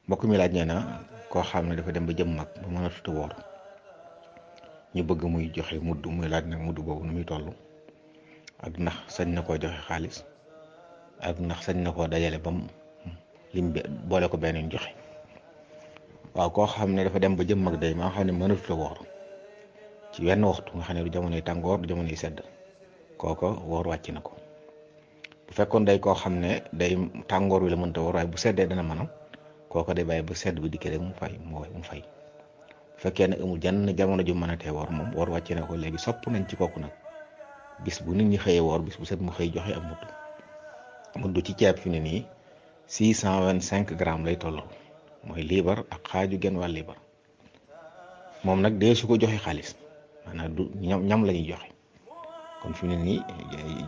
mbokk mi laaj nee na koo xam ne dafa dem ba jëm mag ba mën a tuta woor ñu bëgg muy joxe mudd, muy laaj nag mudd boobu nu muy toll ak ndax sañ na koo joxe xaalis ak ndax sañ na koo dajale ba mu lim boole ko benn joxe. waaw koo xam ne dafa dem ba jëm mag day maa xam ne mënatut a woor ci wenn waxtu nga xam ne du jamonoy tàngoor du jamonoy sedd kooko woor wàcc na ko. bu fekkoon day koo xam ne day tàngoor wi la mënta woor waaye bu seddee dana mën a kooko day bàyyi ba sedd bi dikkee rek mu fay. bu fekkee ne amul jenn jamono ju mën a tee woor moom woor wàcc na ko. léegi sopp nañ ci kooku nag bis bu nit ñi xëyee woor bis bu set mu xëy joxe ak mudd ci ceeb fi ne nii 625 grammes lay tolloo mooy liibar ak xaaju genn wàll liibar. moom nag dee su ko joxe xaalis maanaam du ñam la ñuy joxe kon fi ne nii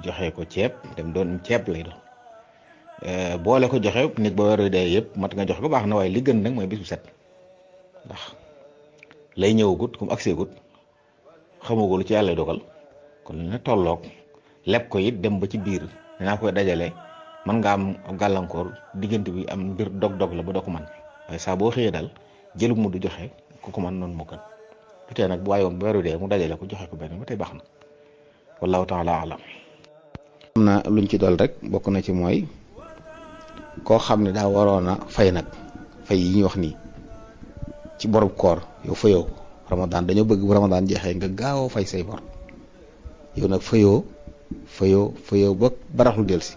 joxe ko ceeb dem doon ceeb lay doon boole ko joxe nit ba weer dee yëpp mat nga joxe ko baax na waaye li gën nag mooy bis bu set ndax lay ñëwagut comme accès gut xamagul ci yàlla dogal kon na tolloog leb ko it dem ba ci biir dinaa koy dajale mën nga am gàllankoor diggante bi am mbir dog-dog la ba doo ko man waaye saa boo xëyee daal jëlu mu du joxe ku ko man noonu moo gën du tee nag bu waayoon ba weeru dee mu dajale ko joxe ko benn ba tey baax na wallahu taala alam. am na luñ ci dool rek bokk na ci mooy koo xam ne daa waroon a fay nag fay yi ñuy wax nii ci borub koor yow fayoo ko ramadan dañoo bëgg bu ramadan jeexee nga gaaw fay say bor yow nag fayoo ba baraxlu del si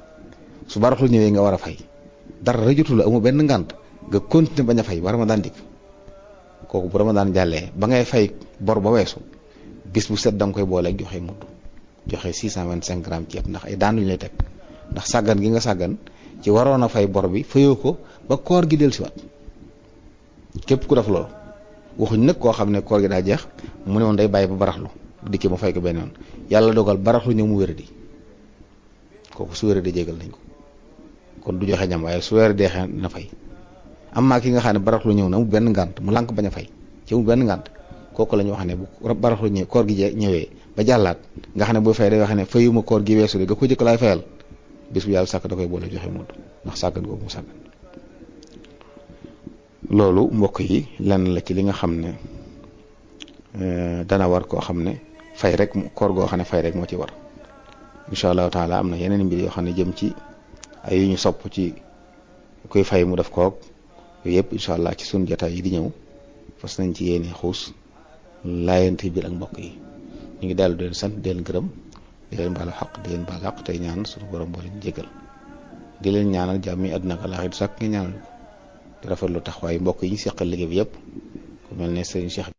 su baraxlu ñëwee nga war a fay dara jotu la amul benn ngànt nga continuer bañ a fay ba ramadan dikk kooku bu ramadan jàllee ba ngay fay bor ba weesu bis bu set da nga koy booleeg joxe mudd joxe 625 grammes ceeb ndax ay daan ñu lay teg ndax sàggan gi nga sàggan ci waroon a fay bor bi fayoo ko ba koor gi del si waat képp ku def loolu waxuñ nag koo xam ne koor gi daa jeex mu ne woon day bàyyi ba baraxlu bu dikkee ma fay ko benn yoon yàlla dogal baraxlu ñëw mu wéradi kooku su wéradi jégal nañ ko kon du joxe ñam waaye su weer deexee na fay. am maa ki nga xam ne baraxlu ñëw na mu benn ngànt mu lànk bañ a fay ci mu benn ngànt kooku la ñu wax ne bu baraxlu ñëwee koor gi ñëwee ba jàllaat nga xam ne boo fay day wax ne fayuma koor gi weesu de nga ko jëkk laay fayal bis bu yàlla sàkk da koy boole joxe mudd ndax sàggan googu mu sàggan. loolu mbokk yi lenn la ci li nga xam ne dana war koo xam ne fay rek koor goo xam ne fay rek moo ci war incha allahu taala am na yeneen mbir yoo xam ne jëm ci ay yu ñu sopp ci kuy fay mu def koog yooyu yëpp incha allah ci sunu jotaay yi di ñëw fas nañ ci yéene xuus laayante biir ak mbokk yi ñu ngi dellu di leen sant di leen gërëm di leen baalu xaq di leen baal xaq tey ñaan suñu borom boo leen jégal di leen ñaanal jàmm yi àdduna ak àllaaxira sàkk nga ñaanal ko di rafetlu taxawaay mbokk yi ñu seqal liggéey bi yëpp ku mel ne Serigne Cheikh